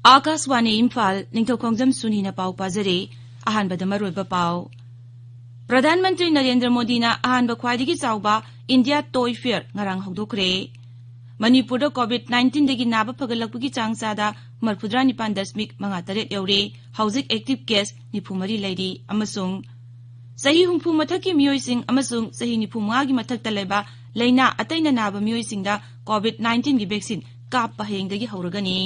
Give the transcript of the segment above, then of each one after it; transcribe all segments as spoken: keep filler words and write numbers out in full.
ꯑꯥꯀꯥꯁꯋꯥꯅꯤ ꯏꯝꯐꯥꯜ, ꯅꯤꯡꯊꯧꯈꯣꯡꯖꯝ ꯁꯨꯅꯤꯅ ꯄꯥꯎ ꯄꯥꯖꯔꯤ꯫ ꯑꯍꯥꯟꯕꯗ ꯃꯔꯨꯑꯣꯏꯕ ꯄꯥꯎ꯫ ꯄ꯭ꯔꯙꯥꯟ ꯃꯟꯇ꯭ꯔꯤ ꯅꯔꯦꯟꯗ꯭ꯔ ꯃꯣꯗꯤꯅ ꯑꯍꯥꯟꯕ ꯈ꯭ꯋꯥꯏꯗꯒꯤ ꯆꯥꯎꯕ ꯏꯟꯗꯤꯌꯥ ꯇꯣꯏ ꯐꯤꯌꯔ ꯉꯔꯥꯡ ꯍꯧꯗꯣꯛꯈ꯭ꯔꯦ꯫ ꯃꯅꯤꯄꯨꯔꯗ ꯀꯣꯚꯤꯗ ꯅꯥꯏꯟꯇꯤꯟꯗꯒꯤ ꯅꯥꯕ ꯐꯒꯠꯂꯛꯄꯒꯤ ꯆꯥꯡ ꯆꯥꯗ ꯃꯔꯤꯐꯨꯇꯔꯥ ꯅꯤꯄꯥꯟ ꯗꯁꯃꯤꯛ ꯃꯉꯥ ꯇꯔꯦꯠ ꯌꯧꯔꯦ꯫ ꯍꯧꯖꯤꯛ ꯑꯦꯛꯇꯤꯚ ꯀꯦꯁ ꯅꯤꯐꯨ ꯃꯔꯤ ꯂꯩꯔꯤ꯫ ꯑꯃꯁꯨꯡ ꯆꯍꯤ ꯍꯨꯝꯐꯨ ꯃꯊꯛꯀꯤ ꯃꯤꯑꯣꯏꯁꯤꯡ ꯑꯃꯁꯨꯡ ꯆꯍꯤ ꯅꯤꯐꯨ ꯃꯉꯥꯒꯤ ꯃꯊꯛꯇ ꯂꯩꯕ ꯂꯥꯏꯅꯥ ꯑꯇꯩꯅ ꯅꯥꯕ ꯃꯤꯑꯣꯏꯁꯤꯡꯗ ꯀꯣꯚꯤꯗ ꯅꯥꯏꯟꯇꯤꯟꯒꯤ ꯚꯦꯛꯁꯤꯟ ꯀꯥꯞꯄ ꯍꯌꯦꯡꯗꯒꯤ ꯍꯧꯔꯒꯅꯤ꯫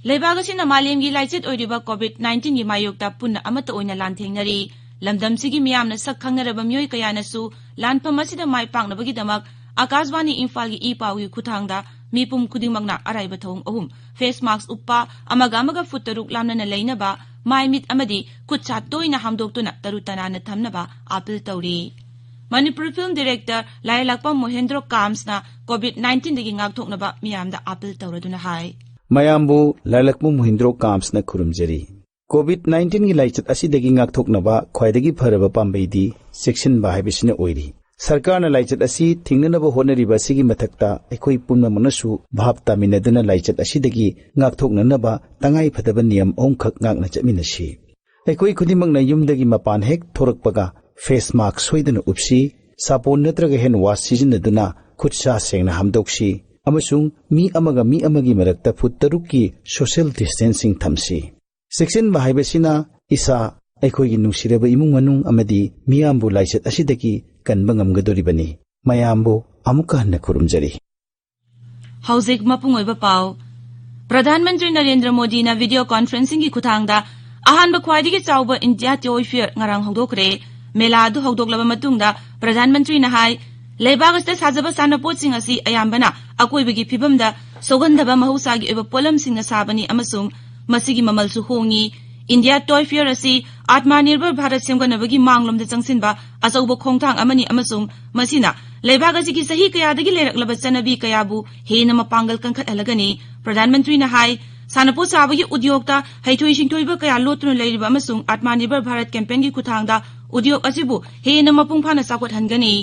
ꯂꯩꯕꯥꯛ ꯑꯁꯤꯅ ꯃꯥꯂꯦꯝꯒꯤ ꯂꯥꯏꯆꯠ ꯑꯣꯏꯔꯤꯕ ꯀꯣꯚꯤꯗ ꯅꯥꯏꯟꯇꯤꯟꯒꯤ ꯃꯥꯌꯣꯛꯇ ꯄꯨꯟꯅ ꯑꯃꯠꯇ ꯑꯣꯏꯅ ꯂꯥꯟꯊꯦꯡꯅꯔꯤ꯫ ꯂꯝꯗꯝꯁꯤꯒꯤ ꯃꯤꯌꯥꯝꯅ ꯁꯛ ꯈꯪꯅꯔꯕ ꯃꯤꯑꯣꯏ ꯀꯌꯥꯅꯁꯨ ꯂꯥꯟꯐꯝ ꯑꯁꯤꯗ ꯃꯥꯏ ꯄꯥꯛꯅꯕꯒꯤꯗꯃꯛ ꯑꯀꯥꯁꯕꯥꯅꯤ ꯏꯝꯐꯥꯜꯒꯤ ꯏ ꯄꯥꯎꯒꯤ ꯈꯨꯠꯊꯥꯡꯗ ꯃꯤꯄꯨꯝ ꯈꯨꯗꯤꯡꯃꯛꯅ ꯑꯔꯥꯏꯕ ꯊꯧꯑꯣꯡ ꯑꯍꯨꯝ: ꯐꯦꯁ ꯃꯥꯁꯛ ꯎꯞꯄ, ꯑꯃꯒ ꯑꯃꯒ ꯐꯨꯠ ꯇꯔꯨꯛ ꯂꯥꯞꯅꯅ ꯂꯩꯅꯕ, ꯃꯥꯏ ꯃꯤꯠ ꯑꯃꯗꯤ ꯈꯨꯠ ꯁꯥ ꯇꯣꯏꯅ ꯍꯥꯝꯗꯣꯛꯇꯨꯅ ꯇꯔꯨ ꯇꯅꯥꯟꯅ ꯊꯝꯅꯕ ꯑꯥꯄꯤꯜ ꯇꯧꯔꯤ꯫ ꯃꯅꯤꯄꯨꯔ ꯐꯤꯜꯝ ꯗꯤꯔꯦꯛꯇꯔ ꯂꯥꯏꯔꯦꯜꯂꯛꯄꯝ ꯃꯣꯍꯦꯟꯗ꯭ꯔꯣ ꯀꯥꯝꯁꯅ ꯀꯣꯚꯤꯗ ꯅꯥꯏꯟꯇꯤꯟꯗꯒꯤ ꯉꯥꯛꯊꯣꯛꯅꯕ ꯃꯤꯌꯥꯝꯗ ꯑꯥꯄꯤꯜ ꯇꯧꯔꯗꯨꯅ ꯍꯥꯏ꯫ ꯃꯌꯥꯝꯕꯨ ꯂꯥꯏꯔꯦꯜꯂꯛꯄꯝ ꯃꯣꯍꯦꯟꯗ꯭ꯔꯣ ꯀꯥꯝꯁꯅ ꯈꯨꯔꯨꯝꯖꯔꯤ꯫ ꯀꯣꯚꯤꯗ ꯅꯥꯏꯟꯇꯤꯟꯒꯤ ꯂꯥꯏꯆꯠ ꯑꯁꯤꯗꯒꯤ ꯉꯥꯛꯊꯣꯛꯅꯕ ꯈ꯭ꯋꯥꯏꯗꯒꯤ ꯐꯔꯕ ꯄꯥꯝꯕꯩꯗꯤ ꯆꯦꯛꯁꯤꯟꯕ ꯍꯥꯏꯕꯁꯤꯅ ꯑꯣꯏꯔꯤ꯫ ꯁꯔꯀꯥꯔꯅ ꯂꯥꯏꯆꯠ ꯑꯁꯤ ꯊꯤꯡꯅꯅꯕ ꯍꯣꯠꯅꯔꯤꯕ ꯑꯁꯤꯒꯤ ꯃꯊꯛꯇ ꯑꯩꯈꯣꯏ ꯄꯨꯝꯅꯃꯛꯅꯁꯨ ꯚꯥꯞ ꯇꯥꯃꯤꯟꯅꯗꯨꯅ ꯂꯥꯏꯆꯠ ꯑꯁꯤꯗꯒꯤ ꯉꯥꯛꯊꯣꯛꯅꯅꯕ ꯇꯉꯥꯏꯐꯗꯕ ꯅꯤꯌꯝ ꯑꯍꯨꯝꯈꯛ ꯉꯥꯛꯅ ꯆꯠꯃꯤꯟꯅꯁꯤ꯫ ꯑꯩꯈꯣꯏ ꯈꯨꯗꯤꯡꯃꯛꯅ ꯌꯨꯝꯗꯒꯤ ꯃꯄꯥꯟ ꯍꯦꯛ ꯊꯣꯔꯛꯄꯒ ꯐꯦꯁ ꯃꯥꯁꯛ ꯁꯣꯏꯗꯅ ꯎꯞꯁꯤ, ꯁꯥꯄꯣꯟ ꯅꯠꯇ꯭ꯔꯒ ꯍꯦꯟ ꯋꯥꯁ ꯁꯤꯖꯤꯟꯅꯗꯨꯅ ꯈꯨꯠ ꯁꯥ ꯁꯦꯡꯅ ꯍꯥꯝꯗꯣꯛꯁꯤ, ꯑꯃꯁꯨꯡ ꯃꯤ ꯑꯃꯒ ꯃꯤ ꯑꯃꯒꯤ ꯃꯔꯛꯇ ꯐꯨꯠ ꯇꯔꯨꯛꯀꯤ ꯁꯣꯁꯤꯌꯦꯜ ꯗꯤꯁꯇꯦꯟꯁꯤꯡ ꯊꯝꯁꯤ꯫ ꯆꯦꯛꯁꯤꯟꯕ ꯍꯥꯏꯕꯁꯤꯅ ꯏꯁꯥ, ꯑꯩꯈꯣꯏꯒꯤ ꯅꯨꯡꯁꯤꯔꯕ ꯏꯃꯨꯡ ꯃꯅꯨꯡ ꯑꯃꯗꯤ ꯃꯤꯌꯥꯝꯕꯨ ꯂꯥꯏꯆꯠ ꯑꯁꯤꯗꯒꯤ ꯀꯟꯕ ꯉꯝꯒꯗꯧꯔꯤꯕꯅꯤ꯫ ꯃꯌꯥꯝꯕꯨ ꯑꯃꯨꯛꯀ ꯍꯟꯅ ꯈꯨꯔꯨꯝꯖꯔꯤ꯫ ꯍꯧꯖꯤꯛ ꯃꯄꯨꯡ ꯑꯣꯏꯕ ꯄꯥꯎ꯫ ꯄ꯭ꯔꯙꯥꯟ ꯃꯟꯇ꯭ꯔꯤ ꯅꯔꯦꯟꯗ꯭ꯔ ꯃꯣꯗꯤꯅ ꯚꯤꯗꯤꯑꯣ ꯀꯣꯟꯐꯔꯦꯟꯁꯤꯡꯒꯤ ꯈꯨꯠꯊꯥꯡꯗ ꯑꯍꯥꯟꯕ ꯈ꯭ꯋꯥꯏꯗꯒꯤ ꯆꯥꯎꯕ ꯏꯟꯗꯤꯌꯥ ꯇꯣꯏ ꯐꯤꯌꯔ ꯉꯔꯥꯡ ꯍꯧꯗꯣꯛꯈ꯭ꯔꯦ꯫ ꯃꯦꯂꯥ ꯑꯗꯨ ꯍꯧꯗꯣꯛꯂꯕ ꯃꯇꯨꯡꯗ ꯄ꯭ꯔꯙꯥꯟ ꯃꯟꯇ꯭ꯔꯤꯅ ꯍꯥꯏ, ꯂꯩꯕꯥꯛ ꯑꯁꯤꯗ ꯁꯥꯖꯕ ꯁꯥꯟꯅꯄꯣꯠꯁꯤꯡ ꯑꯁꯤ ꯑꯌꯥꯝꯕꯅ ꯑꯀꯣꯏꯕꯒꯤ ꯐꯤꯕꯝꯗ ꯁꯣꯛꯍꯟꯗꯕ ꯃꯍꯧꯁꯥꯒꯤ ꯑꯣꯏꯕ ꯄꯣꯠꯂꯝꯁꯤꯡꯅ ꯁꯥꯕꯅꯤ ꯑꯃꯁꯨꯡ ꯃꯁꯤꯒꯤ ꯃꯃꯜꯁꯨ ꯍꯣꯡꯉꯤ꯫ ꯏꯟꯗꯤꯌꯥ ꯇꯣꯏ ꯐꯤꯌꯔ ꯑꯁꯤ ꯑꯥꯠꯃꯥ ꯅꯤꯔꯚꯔ ꯚꯥꯔꯠ ꯁꯦꯝꯒꯠꯅꯕꯒꯤ ꯃꯥꯡꯂꯣꯝꯗ ꯆꯪꯁꯤꯟꯕ ꯑꯆꯧꯕ ꯈꯣꯡꯊꯥꯡ ꯑꯃꯅꯤ ꯑꯃꯁꯨꯡ ꯃꯁꯤꯅ ꯂꯩꯕꯥꯛ ꯑꯁꯤꯒꯤ ꯆꯍꯤ ꯀꯌꯥꯗꯒꯤ ꯂꯩꯔꯛꯂꯕ ꯆꯠꯅꯕꯤ ꯀꯌꯥꯕꯨ ꯍꯦꯟꯅ ꯃꯄꯥꯡꯒꯜ ꯀꯟꯈꯠꯍꯜꯂꯒꯅꯤ꯫ ꯄ꯭ꯔꯙꯥꯟ ꯃꯟꯇ꯭ꯔꯤꯅ ꯍꯥꯏ, ꯁꯥꯟꯅꯄꯣꯠ ꯁꯥꯕꯒꯤ ꯎꯗ꯭ꯌꯣꯛꯇ ꯍꯩꯊꯣꯏ ꯁꯤꯡꯊꯣꯏꯕ ꯀꯌꯥ ꯂꯣꯠꯇꯨꯅ ꯂꯩꯔꯤꯕ ꯑꯃꯁꯨꯡ ꯑꯥꯠꯃꯥ ꯅꯤꯔꯚꯔ ꯚꯥꯔꯠ ꯀꯦꯝꯄꯦꯟꯒꯤ ꯈꯨꯠꯊꯥꯡꯗ ꯎꯗ꯭ꯌꯣꯛ ꯑꯁꯤꯕꯨ ꯍꯦꯟꯅ ꯃꯄꯨꯡ ꯐꯥꯅ ꯆꯥꯎꯈꯠꯍꯟꯒꯅꯤ꯫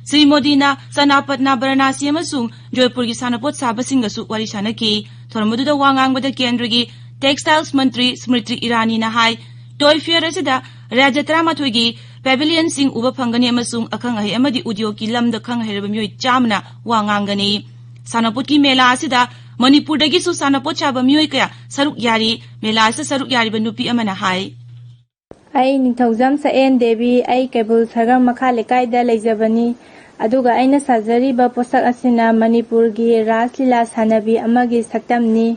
ꯁ꯭ꯔꯤ ꯃꯣꯗꯤꯅ ꯆꯅꯥꯄꯠꯅ, ꯕꯔꯥꯅꯥꯁꯤ ꯑꯃꯁꯨꯡ ꯖꯣꯏꯄꯨꯔꯒꯤ ꯁꯥꯟꯅꯄꯣꯠ ꯁꯥꯕꯁꯤꯡꯒꯁꯨ ꯋꯥꯔꯤ ꯁꯥꯟꯅꯈꯤ꯫ ꯊꯧꯔꯝ ꯑꯗꯨꯗ ꯋꯥ ꯉꯥꯡꯕꯗ ꯀꯦꯟꯗ꯭ꯔꯒꯤ ꯇꯦꯛꯁꯇꯥꯏꯜꯁ ꯃꯟꯇ꯭ꯔꯤ ꯁ꯭ꯃ꯭ꯔꯤꯇꯤ ꯏꯔꯥꯅꯤꯅ ꯍꯥꯏ, ꯇꯣꯏ ꯐꯤꯌꯔ ꯑꯁꯤꯗ ꯔꯥꯖ꯭ꯌ ꯇꯔꯥꯃꯥꯊꯣꯏꯒꯤ ꯄꯦꯚꯤꯂꯤꯌꯟꯁꯤꯡ ꯎꯕ ꯐꯪꯒꯅꯤ ꯑꯃꯁꯨꯡ ꯑꯈꯪ ꯑꯍꯩ ꯑꯃꯗꯤ ꯎꯗ꯭ꯌꯣꯒꯀꯤ ꯂꯝꯗ ꯈꯪ ꯍꯩꯔꯕ ꯃꯤꯑꯣꯏ ꯆꯥꯝꯃꯅ ꯋꯥ ꯉꯥꯡꯒꯅꯤ꯫ ꯁꯥꯟꯅꯄꯣꯠꯀꯤ ꯃꯦꯂꯥ ꯑꯁꯤꯗ ꯃꯅꯤꯄꯨꯔꯗꯒꯤꯁꯨ ꯁꯥꯟꯅꯄꯣꯠ ꯁꯥꯕ ꯃꯤꯑꯣꯏ ꯀꯌꯥ ꯁꯔꯨꯛ ꯌꯥꯔꯤ꯫ ꯃꯦꯂꯥ ꯑꯁꯤꯗ ꯁꯔꯨꯛ ꯌꯥꯔꯤꯕ ꯅꯨꯄꯤ ꯑꯃꯅ ꯍꯥꯏ, ꯑꯩ ꯅꯤꯡꯊꯧꯖꯝ ꯁꯛꯑꯦꯟ ꯗꯦꯕꯤ, ꯑꯩ ꯀꯩꯕꯨꯜ ꯁꯔꯒꯝ ꯃꯈꯥ ꯂꯩꯀꯥꯏꯗ ꯂꯩꯖꯕꯅꯤ꯫ ꯑꯗꯨꯒ ꯑꯩꯅ ꯁꯥꯖꯔꯤꯕ ꯄꯣꯠꯁꯛ ꯑꯁꯤꯅ ꯃꯅꯤꯄꯨꯔꯒꯤ ꯔꯥꯁ ꯂꯤꯂꯥ ꯁꯥꯟꯅꯕꯤ ꯑꯃꯒꯤ ꯁꯛꯇꯝꯅꯤ꯫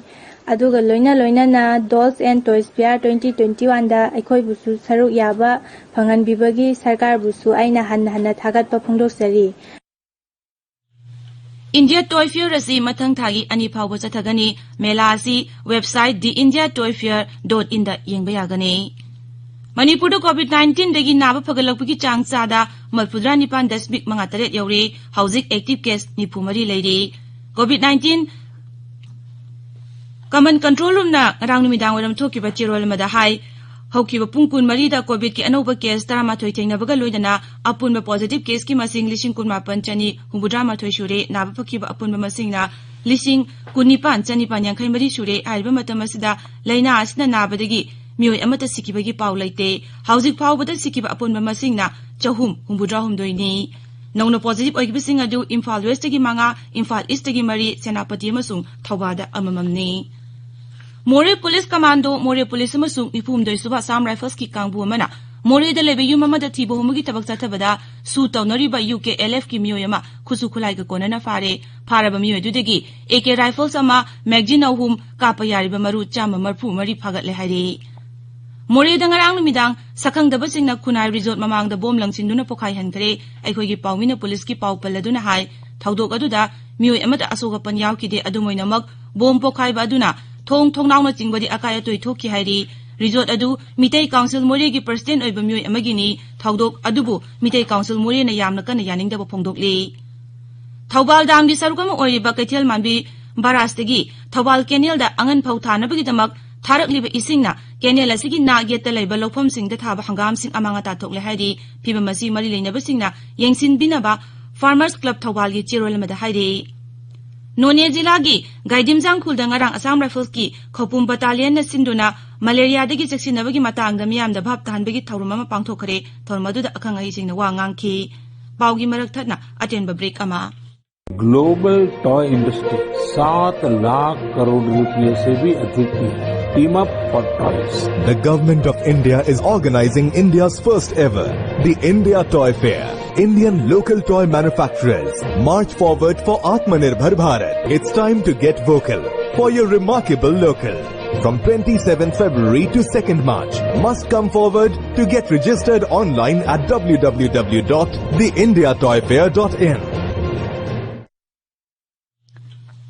ꯑꯗꯨꯒ ꯂꯣꯏꯅ ꯂꯣꯏꯅꯅ Dolls and Toys Fair twenty twenty-one ꯗ ꯑꯩꯈꯣꯏꯕꯨꯁꯨ ꯁꯔꯨꯛ ꯌꯥꯕ ꯐꯪꯍꯟꯕꯤꯕꯒꯤ ꯁꯔꯀꯥꯔꯕꯨꯁꯨ ꯑꯩꯅ ꯍꯟꯅ ꯍꯟꯅ ꯊꯥꯒꯠꯄ ꯐꯣꯡꯗꯣꯛꯆꯔꯤ꯫ ꯏꯟꯗꯤꯌꯥ ꯇꯣꯏ ꯐꯤꯌꯔ ꯑꯁꯤ ꯃꯊꯪ ꯊꯥꯒꯤ ꯑꯅꯤ ꯐꯥꯎꯕ ꯆꯠꯊꯒꯅꯤ꯫ ꯃꯦꯂꯥ ꯑꯁꯤ website the india toy fair dot in ꯗ ꯌꯦꯡꯕ ꯌꯥꯒꯅꯤ꯫ ꯃꯅꯤꯄꯨꯔꯗ COVID nineteen ꯗꯒꯤ ꯅꯥꯕ ꯐꯒꯠꯂꯛꯄꯒꯤ ꯆꯥꯡ ꯆꯥꯗ ꯃꯔꯤꯐꯨꯇꯔꯥ ꯅꯤꯄꯥꯟ ꯗꯁꯃꯤꯛ ꯃꯉꯥ ꯇꯔꯦꯠ ꯌꯧꯔꯦ꯫ ꯍꯧꯖꯤꯛ active case ꯅꯤꯐꯨ ꯃꯔꯤ ꯂꯩꯔꯤ꯫ COVID nineteen Common Control Room ꯅ ꯉꯔꯥꯡ ꯅꯨꯃꯤꯗꯥꯡ ꯋꯥꯏꯔꯝ ꯊꯣꯛꯈꯤꯕ ꯆꯦꯔꯣꯜ ꯑꯃꯗ ꯍꯥꯏ, ꯍꯧꯈꯤꯕ ꯄꯨꯡ ꯀꯨꯟꯃꯔꯤꯗ COVID ꯀꯤ ꯑꯅꯧꯕ case ꯇꯔꯥꯃꯥꯊꯣꯏ ꯊꯦꯡꯅꯕꯒ ꯂꯣꯏꯅꯅ ꯑꯄꯨꯟꯕ positive case ꯀꯤ ꯃꯁꯤꯡ ꯂꯤꯁꯤꯡ ꯀꯨꯟꯃꯥꯄꯟ ꯆꯅꯤ ꯍꯨꯝꯐꯨꯇꯔꯥꯃꯥꯊꯣꯏ ꯁꯨꯔꯦ꯫ ꯅꯥꯕ ꯐꯈꯤꯕ ꯑꯄꯨꯟꯕ ꯃꯁꯤꯡꯅ ꯂꯤꯁꯤꯡ ꯀꯨꯟꯅꯤꯄꯥꯟ ꯆꯅꯤꯄꯥꯟ ꯌꯥꯡꯈꯩ ꯃꯔꯤ ꯁꯨꯔꯦ꯫ ꯍꯥꯏꯔꯤꯕ ꯃꯇꯝ ꯑꯁꯤꯗ ꯂꯥꯏꯅꯥ ꯑꯁꯤꯅ ꯅꯥꯕꯗꯒꯤ ꯃꯤꯑꯣꯏ ꯑꯃꯠꯇ ꯁꯤꯈꯤꯕꯒꯤ ꯄꯥꯎ ꯂꯩꯇꯦ꯫ ꯍꯧꯖꯤꯛ ꯐꯥꯎꯕꯗ ꯁꯤꯈꯤꯕ ꯑꯄꯨꯟꯕ ꯃꯁꯤꯡꯅ ꯆꯍꯨꯝ ꯍꯨꯝꯐꯨꯇꯔꯥ ꯍꯨꯝꯗꯣꯏꯅꯤ꯫ ꯅꯧꯅ positive ꯑꯣꯏꯈꯤꯕꯁꯤꯡ ꯑꯗꯨ ꯏꯝꯐꯥꯜ West ꯇꯒꯤ ꯃꯉꯥ, ꯏꯝꯐꯥꯜ East ꯇꯒꯤ ꯃꯔꯤ, ꯁꯦꯅꯥꯄꯇꯤ ꯑꯃꯁꯨꯡ ꯊꯧꯕꯥꯜꯗ ꯑꯃꯃꯝꯅꯤ꯫ ꯃꯣꯔꯦ ꯄꯨꯂꯤꯁ ꯀꯃꯥꯟꯗꯣ, ꯃꯣꯔꯦ ꯄꯨꯂꯤꯁ ꯑꯃꯁꯨꯡ ꯅꯤꯐꯨ ꯍꯨꯝꯗꯣꯏ ꯁꯨꯕ Assam Rifles ꯀꯤ ꯀꯥꯡꯕꯨ ꯑꯃꯅ ꯃꯣꯔꯦꯗ ꯂꯩꯕ ꯌꯨꯝ ꯑꯃꯗ ꯊꯤꯕ ꯍꯨꯝꯕꯒꯤ ꯊꯕꯛ ꯆꯠꯊꯕꯗ ꯁꯨ ꯇꯧꯅꯔꯤꯕ U K L F ꯀꯤ ꯃꯤꯑꯣꯏ ꯑꯃ ꯈꯨꯠꯁꯨ ꯈꯨꯠꯂꯥꯏꯒ ꯀꯣꯟꯅꯅ ꯐꯥꯔꯦ꯫ ꯐꯥꯔꯕ ꯃꯤꯑꯣꯏ ꯑꯗꯨꯗꯒꯤ A K Rifles ꯑꯃ, magazine ꯑꯍꯨꯝ, ꯀꯥꯞꯄ ꯌꯥꯔꯤꯕ ꯃꯔꯨ ꯆꯥꯝꯃ ꯃꯔꯤꯐꯨ ꯃꯔꯤ ꯐꯥꯒꯠꯂꯦ ꯍꯥꯏꯔꯤ꯫ ꯃꯣꯔꯦꯗ ꯉꯔꯥꯡ ꯅꯨꯃꯤꯗꯥꯡ ꯁꯛꯈꯪꯗꯕꯁꯤꯡꯅ ꯈꯨꯟꯅꯥꯏ resort ꯃꯃꯥꯡꯗ bomb ꯂꯪꯁꯤꯟꯗꯨꯅ ꯄꯣꯈꯥꯏꯍꯟꯈ꯭ꯔꯦ꯫ ꯑꯩꯈꯣꯏꯒꯤ ꯄꯥꯎꯃꯤꯅ ꯄꯨꯂꯤꯁꯀꯤ ꯄꯥꯎ ꯄꯜꯂꯗꯨꯅ ꯍꯥꯏ, ꯊꯧꯗꯣꯛ ꯑꯗꯨꯗ ꯃꯤꯑꯣꯏ ꯑꯃꯠꯇ ꯑꯁꯣꯛ ꯑꯄꯟ ꯌꯥꯎꯈꯤꯗꯦ꯫ ꯑꯗꯨꯝ ꯑꯣꯏꯅꯃꯛ, bomb ꯄꯣꯈꯥꯏꯕ ꯑꯗꯨꯅ ꯊꯣꯡ ꯊꯣꯡꯅꯥꯎꯅꯆꯤꯡꯕꯗꯤ ꯑꯀꯥꯏ ꯑꯇꯣꯏ ꯊꯣꯛꯈꯤ ꯍꯥꯏꯔꯤ꯫ ꯔꯤꯖꯣꯔꯠ ꯑꯗꯨ ꯃꯤꯇꯩ ꯀꯥꯎꯟꯁꯤꯜ ꯃꯣꯔꯦꯒꯤ ꯄ꯭ꯔꯁꯤꯗꯦꯟꯠ ꯑꯣꯏꯕ ꯃꯤꯑꯣꯏ ꯑꯃꯒꯤꯅꯤ꯫ ꯊꯧꯗꯣꯛ ꯑꯗꯨꯕꯨ ꯃꯤꯇꯩ ꯀꯥꯎꯟꯁꯤꯜ ꯃꯣꯔꯦꯅ ꯌꯥꯝꯅ ꯀꯟꯅ ꯌꯥꯅꯤꯡꯗꯕ ꯐꯣꯡꯗꯣꯛꯂꯤ꯫ ꯊꯧꯕꯥꯜ ꯗꯥꯝꯒꯤ ꯁꯔꯨꯛ ꯑꯃ ꯑꯣꯏꯔꯤꯕ ꯀꯩꯊꯦꯜ ꯃꯥꯟꯕꯤ ꯕꯔꯥꯖꯇꯒꯤ ꯊꯧꯕꯥꯜ ꯀꯦꯅꯦꯜꯗ ꯑꯉꯟ ꯐꯧ ꯊꯥꯅꯕꯒꯤꯗꯃꯛ ꯊꯥꯔꯛꯂꯤꯕ ꯏꯁꯤꯡꯅ ꯀꯦꯅꯦꯜ ꯑꯁꯤꯒꯤ ꯅꯥꯛ ꯌꯦꯠꯇ ꯂꯩꯕ ꯂꯧꯐꯝꯁꯤꯡꯗ ꯊꯥꯕ ꯍꯪꯒꯥꯝꯁꯤꯡ ꯑꯃꯥꯡ ꯑꯇꯥ ꯊꯣꯛꯂꯦ ꯍꯥꯏꯔꯤ꯫ ꯐꯤꯚꯝ ꯑꯁꯤ ꯃꯔꯤ ꯂꯩꯅꯕꯁꯤꯡꯅ ꯌꯦꯡꯁꯤꯟꯕꯤꯅꯕ ꯐꯥꯔꯃꯔꯁ ꯀ꯭ꯂꯕ ꯊꯧꯕꯥꯜꯒꯤ ꯆꯦꯔꯣꯜ ꯑꯃꯗ ꯍꯥꯏꯔꯤ꯫ ꯅꯣꯅꯦ ꯖꯤꯂꯥꯒꯤ ꯒꯥꯏꯗꯤꯝꯖꯥꯡ ꯈꯨꯜꯗ ꯉꯔꯥꯡ ꯑꯁꯥꯝ ꯔꯥꯏꯐꯜꯁꯀꯤ ꯈꯧꯄꯨꯝ ꯕꯇꯥꯂꯤꯌꯟꯅ ꯁꯤꯟꯗꯨꯅ ꯃꯂꯦꯔꯤꯌꯥꯗꯒꯤ ꯆꯦꯛꯁꯤꯟꯅꯕꯒꯤ ꯃꯇꯥꯡꯗ ꯃꯤꯌꯥꯝꯗ ꯚꯥꯞ ꯇꯥꯍꯟꯕꯒꯤ ꯊꯧꯔꯝ ꯑꯃ ꯄꯥꯡꯊꯣꯛꯈ꯭ꯔꯦ꯫ ꯊꯧꯔꯝ ꯑꯗꯨꯗ ꯑꯈꯪ ꯑꯍꯩꯁꯤꯡꯅ ꯋꯥ ꯉꯥꯡꯈꯤ꯫ ꯄꯥꯎꯒꯤ ꯃꯔꯛ ꯊꯠꯅ ꯑꯇꯦꯟꯕ ꯕ꯭ꯔꯦꯛ ꯑꯃ꯫ Global toy industry सात लाख करोड़ रुपए से भी अधिक की है। Team up for toys। The Government of India is organizing India's first ever, the India Toy Fair. Indian local toy manufacturers, march forward for Atmanirbhar Bharat. It's time to get vocal for your remarkable local. From twenty-seventh February to second March, must come forward to get registered online at w w w dot the india toy fair dot in.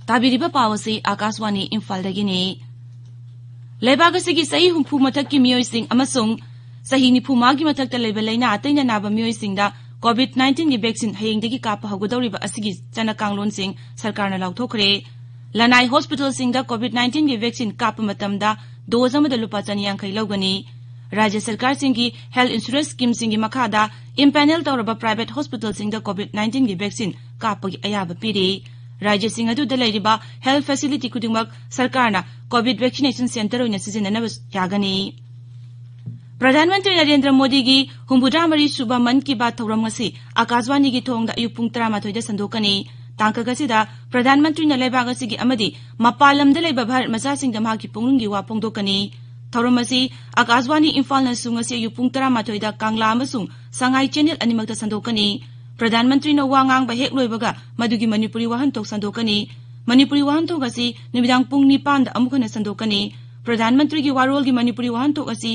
ꯇꯥꯕꯤꯔꯤꯕ ꯄꯥꯎ ꯑꯁꯤ ꯑꯥꯀꯥꯁꯋꯥꯅꯤ ꯏꯝꯐꯥꯜꯗꯒꯤꯅꯤ꯫ ꯂꯩꯕꯥꯛ ꯑꯁꯤꯒꯤ ꯆꯍꯤ ꯍꯨꯝꯐꯨ ꯃꯊꯛꯀꯤ ꯃꯤꯑꯣꯏꯁꯤꯡ ꯑꯃꯁꯨꯡ ꯆꯍꯤ ꯅꯤꯐꯨ ꯃꯉꯥꯒꯤ ꯃꯊꯛꯇ ꯂꯩꯕ ꯂꯥꯏꯅꯥ ꯑꯇꯩꯅ ꯅꯥꯕ ꯃꯤꯑꯣꯏꯁꯤꯡꯗ COVID nineteen ꯒꯤ vaccine ꯍꯌꯦꯡꯗꯒꯤ ꯀꯥꯞꯄ ꯍꯧꯒꯗꯧꯔꯤꯕ ꯑꯁꯤꯒꯤ ꯆꯠꯅ ꯀꯥꯡꯂꯣꯟꯁꯤꯡ ꯁꯔꯀꯥꯔꯅ ꯂꯥꯎꯊꯣꯛꯈ꯭ꯔꯦ꯫ ꯂꯅꯥꯏ hospital ꯁꯤꯡꯗ COVID nineteen ꯒꯤ vaccine ꯀꯥꯞꯄ ꯃꯇꯝꯗ dose ꯑꯃꯗ ꯂꯨꯄꯥ ꯆꯅꯤ ꯌꯥꯡꯈꯩ ꯂꯧꯒꯅꯤ꯫ ꯔꯥꯖ꯭ꯌ ꯁꯔꯀꯥꯔꯁꯤꯡꯒꯤ health insurance scheme ꯁꯤꯡꯒꯤ ꯃꯈꯥꯗ empanel ꯇꯧꯔꯕ private hospital ꯁꯤꯡꯗ COVID nineteen ꯒꯤ vaccine ꯀꯥꯞꯄꯒꯤ ꯑꯌꯥꯕ ꯄꯤꯔꯤ꯫ ꯔꯥꯖ꯭ꯌꯁꯤꯡ ꯑꯗꯨꯗ ꯂꯩꯔꯤꯕ health facility ꯈꯨꯗꯤꯡꯃꯛ ꯁꯔꯀꯥꯔꯅ COVID vaccination centre ꯑꯣꯏꯅ ꯁꯤꯖꯤꯟꯅꯅꯕ ꯌꯥꯒꯅꯤ꯫ ꯄ꯭ꯔꯙꯥꯟ ꯃꯟꯇ꯭ꯔꯤ ꯅꯔꯦꯟꯗ꯭ꯔ ꯃꯣꯗꯤꯒꯤ ꯍꯨꯝꯐꯨꯇꯔꯥ ꯃꯔꯤ ꯁꯨꯕ ꯃꯟ ꯀꯤ ꯕꯥꯠ ꯊꯧꯔꯝ ꯉꯁꯤ ꯑꯀꯥꯁꯕꯥꯅꯤꯒꯤ ꯊꯣꯡꯗ ꯑꯌꯨꯛ ꯄꯨꯡ ꯇꯔꯥꯃꯥꯊꯣꯏꯗ ꯁꯟꯗꯣꯛꯀꯅꯤ꯫ ꯇꯥꯡꯀꯛ ꯑꯁꯤꯗ ꯄ꯭ꯔꯙꯥꯟ ꯃꯟꯇ꯭ꯔꯤꯅ ꯂꯩꯕꯥꯛ ꯑꯁꯤꯒꯤ ꯑꯃꯗꯤ ꯃꯄꯥꯟ ꯂꯝꯗ ꯂꯩꯕ ꯚꯥꯔꯠ ꯃꯆꯥꯁꯤꯡꯗ ꯃꯍꯥꯛꯀꯤ ꯄꯨꯛꯅꯤꯡꯒꯤ ꯋꯥ ꯐꯣꯡꯗꯣꯛꯀꯅꯤ꯫ ꯊꯧꯔꯝ ꯑꯁꯤ ꯑꯀꯥꯁꯕꯥꯅꯤ ꯏꯝꯐꯥꯜꯅꯁꯨ ꯉꯁꯤ ꯑꯌꯨꯛ ꯄꯨꯡ ꯇꯔꯥꯃꯥꯊꯣꯏꯗ ꯀꯪꯂꯥ ꯑꯃꯁꯨꯡ ꯁꯉꯥꯏ channel ꯑꯅꯤꯃꯛꯇ ꯁꯟꯗꯣꯛꯀꯅꯤ꯫ ꯄ꯭ꯔꯙꯥꯟ ꯃꯟꯇ꯭ꯔꯤꯅ ꯋꯥ ꯉꯥꯡꯕ ꯍꯦꯛ ꯂꯣꯏꯕꯒ ꯃꯗꯨꯒꯤ ꯃꯅꯤꯄꯨꯔꯤ ꯋꯥꯍꯟꯊꯣꯛ ꯁꯟꯗꯣꯛꯀꯅꯤ꯫ ꯃꯅꯤꯄꯨꯔꯤ ꯋꯥꯍꯟꯊꯣꯛ ꯑꯁꯤ ꯅꯨꯃꯤꯗꯥꯡ ꯄꯨꯡ ꯅꯤꯄꯥꯟꯗ ꯑꯃꯨꯛ ꯍꯟꯅ ꯁꯟꯗꯣꯛꯀꯅꯤ꯫ ꯄ꯭ꯔꯙꯥꯟ ꯃꯟꯇ꯭ꯔꯤꯒꯤ ꯋꯥꯔꯣꯜꯒꯤ ꯃꯅꯤꯄꯨꯔꯤ ꯋꯥꯍꯟꯊꯣꯛ ꯑꯁꯤ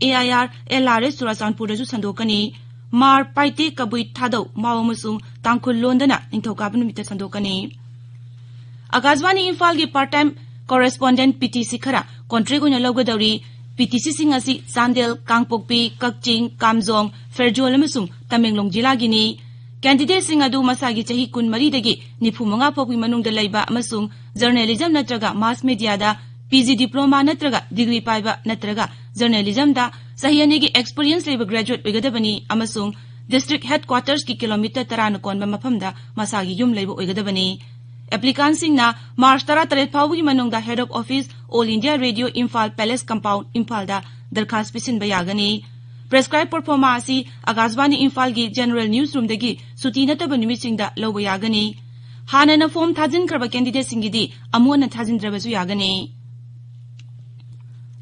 AIR LRS ꯆꯨꯔꯥꯆꯥꯟꯄꯨꯔꯗꯁꯨ ꯁꯟꯗꯣꯛꯀꯅꯤ꯫ ꯃꯥꯔ ꯄꯥꯏꯇꯦ ꯀꯕꯨꯏ ꯊꯥꯗꯧ ꯃꯥꯎ ꯑꯃꯁꯨꯡ ꯇꯥꯡꯈꯨꯜ ꯂꯣꯟꯗꯅ ꯅꯤꯡꯊꯧꯀꯥꯕ ꯅꯨꯃꯤꯠꯇ ꯁꯟꯗꯣꯛꯀꯅꯤ꯫ ꯑꯀꯥꯁꯕꯥꯅꯤ ꯏꯝꯐꯥꯜꯒꯤ part time correspondent PT Shikhar contract ꯑꯣꯏꯅ ꯂꯧꯒꯗꯧꯔꯤ꯫ ꯄꯤꯇꯤꯁꯤꯁꯤꯡ ꯑꯁꯤ ꯆꯥꯟꯗꯦꯜ, ꯀꯥꯡꯄꯣꯛꯄꯤ, ꯀꯛꯆꯤꯡ, ꯀꯥꯝꯖꯣꯡ, ꯐꯦꯔꯖꯣꯜ ꯑꯃꯁꯨꯡ ꯇꯃꯦꯡꯂꯣꯡ ꯖꯤꯂꯥꯒꯤꯅꯤ꯫ ꯀꯦꯟꯗꯤꯗꯦꯠꯁꯤꯡ ꯑꯗꯨ ꯃꯁꯥꯒꯤ ꯆꯍꯤ ꯀꯨꯟꯃꯔꯤꯗꯒꯤ ꯅꯤꯐꯨꯃꯉꯥ ꯐꯥꯎꯒꯤ ꯃꯅꯨꯡꯗ ꯂꯩꯕ ꯑꯃꯁꯨꯡ ꯖꯔꯅꯦꯂꯤꯖꯝ ꯅꯠꯇ꯭ꯔꯒ ꯃꯥꯁ ꯃꯦꯗꯤꯌꯥꯗ ꯄꯤ ꯖꯤ ꯗꯤꯄ꯭ꯂꯣꯃꯥ ꯅꯠꯇ꯭ꯔꯒ ꯗꯤꯒ꯭ꯔꯤ ꯄꯥꯏꯕ ꯅꯠꯇ꯭ꯔꯒ ꯖꯔꯅꯦꯂꯤꯖꯝꯗ ꯆꯍꯤ ꯑꯅꯤꯒꯤ ꯑꯦꯛꯁꯄꯤꯔꯤꯌꯦꯟꯁ ꯂꯩꯕ ꯒ꯭ꯔꯦꯖꯨꯑꯦꯠ ꯑꯣꯏꯒꯗꯕꯅꯤ ꯑꯃꯁꯨꯡ ꯗꯤꯁꯇ꯭ꯔꯤꯛ ꯍꯦꯗꯀ꯭ꯋꯥꯇꯔꯁꯀꯤ ꯀꯤꯂꯣꯃꯤꯇꯔ ꯇꯔꯥꯅ ꯀꯣꯟꯕ ꯃꯐꯝꯗ ꯃꯁꯥꯒꯤ ꯌꯨꯝ ꯂꯩꯕ ꯑꯣꯏꯒꯗꯕꯅꯤ꯫ ꯑꯦꯄ꯭ꯂꯤꯀꯥꯟꯁꯤꯡꯅ ꯃꯥꯔꯆ ꯇꯔꯥꯇꯔꯦꯠ ꯐꯥꯎꯕꯒꯤ ꯃꯅꯨꯡꯗ Head of Office, All India Radio, Imphal Palace Compound, ꯏꯝꯐꯥꯜꯗ ꯗꯔꯈꯥꯁ ꯄꯤꯁꯤꯟꯕ ꯌꯥꯒꯅꯤ꯫ ꯄ꯭ꯔꯦꯁꯀ꯭ꯔꯥꯏꯕ ꯄ꯭ꯔꯣꯐꯣꯃꯥ ꯑꯁꯤ ꯑꯀꯥꯁꯕꯥꯅꯤ ꯏꯝꯐꯥꯜꯒꯤ ꯖꯦꯅꯔꯦꯜ ꯅ꯭ꯌꯨꯁ ꯔꯨꯝꯗꯒꯤ ꯁꯨꯇꯤ ꯅꯠꯇꯕ ꯅꯨꯃꯤꯠꯁꯤꯡꯗ ꯂꯧꯕ ꯌꯥꯒꯅꯤ꯫ ꯍꯥꯟꯅꯅ ꯐꯣꯝ ꯊꯥꯖꯤꯟꯈ꯭ꯔꯕ ꯀꯦꯟꯗꯤꯗꯦꯠꯁꯤꯡꯒꯤꯗꯤ ꯑꯃꯨꯛ ꯍꯟꯅ ꯊꯥꯖꯤꯟꯗ꯭ꯔꯕꯁꯨ ꯌꯥꯒꯅꯤ꯫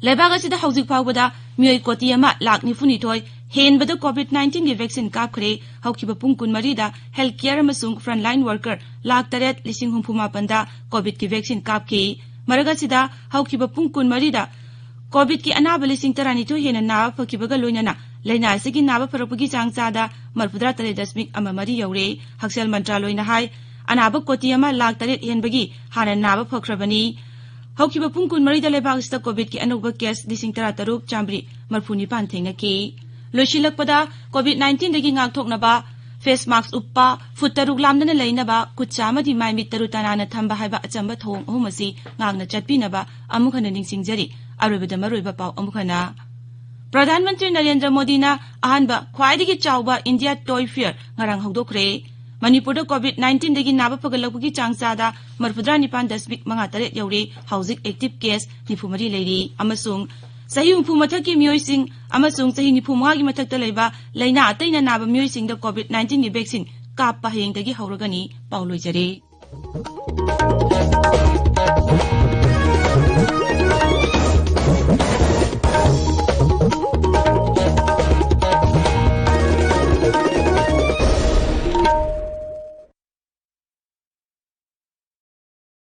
ꯂꯩꯕꯥꯛ ꯑꯁꯤꯗ ꯍꯧꯖꯤꯛ ꯐꯥꯎꯕꯗ ꯃꯤꯑꯣꯏ ꯀꯣꯇꯤ ꯑꯃ ꯂꯥꯈ ꯅꯤꯐꯨꯅꯤꯊꯣꯏ ꯍꯦꯟꯕꯗ ꯀꯣꯚꯤꯗ ꯅꯥꯏꯟꯇꯤꯟꯒꯤ ꯚꯦꯛꯁꯤꯟ ꯀꯥꯞꯈ꯭ꯔꯦ꯫ ꯍꯧꯈꯤꯕ ꯄꯨꯡ ꯀꯨꯟꯃꯔꯤꯗ ꯍꯦꯜꯊ ꯀꯦꯌꯔ ꯑꯃꯁꯨꯡ ꯐ꯭ꯔꯟꯠꯂꯥꯏꯟ ꯋꯥꯔꯀꯔ ꯂꯥꯈ ꯇꯔꯦꯠ ꯂꯤꯁꯤꯡ ꯍꯨꯝꯐꯨ ꯃꯥꯄꯟꯗ ꯀꯣꯚꯤꯗꯀꯤ ꯚꯦꯛꯁꯤꯟ ꯀꯥꯞꯈꯤ꯫ ꯃꯔꯛ ꯑꯁꯤꯗ ꯍꯧꯈꯤꯕ ꯄꯨꯡ ꯀꯨꯟꯃꯔꯤꯗ ꯀꯣꯚꯤꯗꯀꯤ ꯑꯅꯥꯕ ꯂꯤꯁꯤꯡ ꯇꯔꯥꯅꯤꯊꯣꯏ ꯍꯦꯟꯅ ꯅꯥꯕ ꯐꯈꯤꯕꯒ ꯂꯣꯏꯅꯅ ꯂꯥꯏꯅꯥ ꯑꯁꯤꯒꯤ ꯅꯥꯕ ꯐꯔꯛꯄꯒꯤ ꯆꯥꯡ ꯆꯥꯗ ꯃꯔꯐꯨꯇꯔꯥ ꯇꯔꯦꯠ ꯗꯁꯃꯤꯛ ꯑꯃ ꯃꯔꯤ ꯌꯧꯔꯦ꯫ ꯍꯛꯁꯦꯜ ꯃꯟꯇ꯭ꯔꯥꯂꯣꯏꯅ ꯍꯥꯏ, ꯑꯅꯥꯕ ꯀꯣꯇꯤ ꯑꯃ ꯂꯥꯈ ꯇꯔꯦꯠ ꯍꯦꯟꯕꯒꯤ ꯍꯥꯟꯅ ꯅꯥꯕ ꯐꯈ꯭ꯔꯕꯅꯤ꯫ ꯍꯧꯈꯤꯕ ꯄꯨꯡ ꯀꯨꯟꯃꯔꯤꯗ ꯂꯩꯕꯥꯛ ꯑꯁꯤꯗ ꯀꯣꯚꯤꯗꯀꯤ ꯑꯅꯧꯕ ꯀꯦꯁ ꯂꯤꯁꯤꯡ ꯇꯔꯥꯇꯔꯨꯛ ꯆꯥꯝꯃꯔꯤ ꯃꯔꯐꯨ ꯅꯤꯄꯥꯟ ꯊꯦꯡꯅꯈꯤ꯫ ꯂꯣꯏꯁꯤꯜꯂꯛꯄꯗ, ꯀꯣꯚꯤꯗ ꯅꯥꯏꯟꯇꯤꯟꯗꯒꯤ ꯉꯥꯛꯊꯣꯛꯅꯕ ꯐꯦꯁ ꯃꯥꯛꯁ ꯎꯞꯄ, ꯐꯨꯠ ꯇꯔꯨꯛ ꯂꯥꯝꯗꯅ ꯂꯩꯅꯕ, ꯈꯨꯠ ꯁꯥ ꯑꯃꯗꯤ ꯃꯥꯏ ꯃꯤꯠ ꯇꯔꯨ ꯇꯅꯥꯟꯅ ꯊꯝꯕ ꯍꯥꯏꯕ ꯑꯆꯝꯕ ꯊꯧꯑꯣꯡ ꯑꯍꯨꯝ ꯑꯁꯤ ꯉꯥꯛꯅ ꯆꯠꯄꯤꯅꯕ ꯑꯃꯨꯛ ꯍꯟꯅ ꯅꯤꯡꯁꯤꯡꯖꯔꯤ꯫ ꯑꯔꯣꯏꯕꯗ ꯃꯔꯨꯑꯣꯏꯕ ꯄꯥꯎ ꯑꯃꯨꯛ ꯍꯟꯅ꯫ ꯄ꯭ꯔꯙꯥꯟ ꯃꯟꯇ꯭ꯔꯤ ꯅꯔꯦꯟꯗ꯭ꯔ ꯃꯣꯗꯤꯅ ꯑꯍꯥꯟꯕ ꯈ꯭ꯋꯥꯏꯗꯒꯤ ꯆꯥꯎꯕ ꯏꯟꯗꯤꯌꯥ ꯇꯣꯏ ꯐꯤꯌꯔ ꯉꯔꯥꯡ ꯍꯧꯗꯣꯛꯈ꯭ꯔꯦ꯫ ꯃꯅꯤꯄꯨꯔꯗ ꯀꯣꯚꯤꯗ ꯅꯥꯏꯟꯇꯤꯟꯗꯒꯤ ꯅꯥꯕ ꯐꯒꯠꯂꯛꯄꯒꯤ ꯆꯥꯡ ꯆꯥꯗ ꯃꯔꯐꯨꯇꯔꯥ ꯅꯤꯄꯥꯟ ꯗꯁꯃꯤꯛ ꯃꯉꯥ ꯇꯔꯦꯠ ꯌꯧꯔꯦ꯫ ꯍꯧꯖꯤꯛ ꯑꯦꯛꯇꯤꯚ ꯀꯦꯁ ꯅꯤꯐꯨ ꯃꯔꯤ ꯂꯩꯔꯤ ꯑꯃꯁꯨꯡ ꯆꯍꯤ ꯍꯨꯝꯐꯨ ꯃꯊꯛꯀꯤ ꯃꯤꯑꯣꯏꯁꯤꯡ ꯑꯃꯁꯨꯡ ꯆꯍꯤ ꯅꯤꯐꯨ ꯃꯉꯥꯒꯤ ꯃꯊꯛꯇ ꯂꯩꯕ ꯂꯥꯏꯅꯥ ꯑꯇꯩꯅ ꯅꯥꯕ ꯃꯤꯑꯣꯏꯁꯤꯡꯗ ꯀꯣꯚꯤꯗ ꯅꯥꯏꯟꯇꯤꯟꯒꯤ ꯚꯦꯛꯁꯤꯟ ꯀꯥꯞꯄ ꯍꯌꯦꯡꯗꯒꯤ ꯍꯧꯔꯒꯅꯤ꯫ ꯄꯥꯎ ꯂꯣꯏꯖꯔꯦ꯫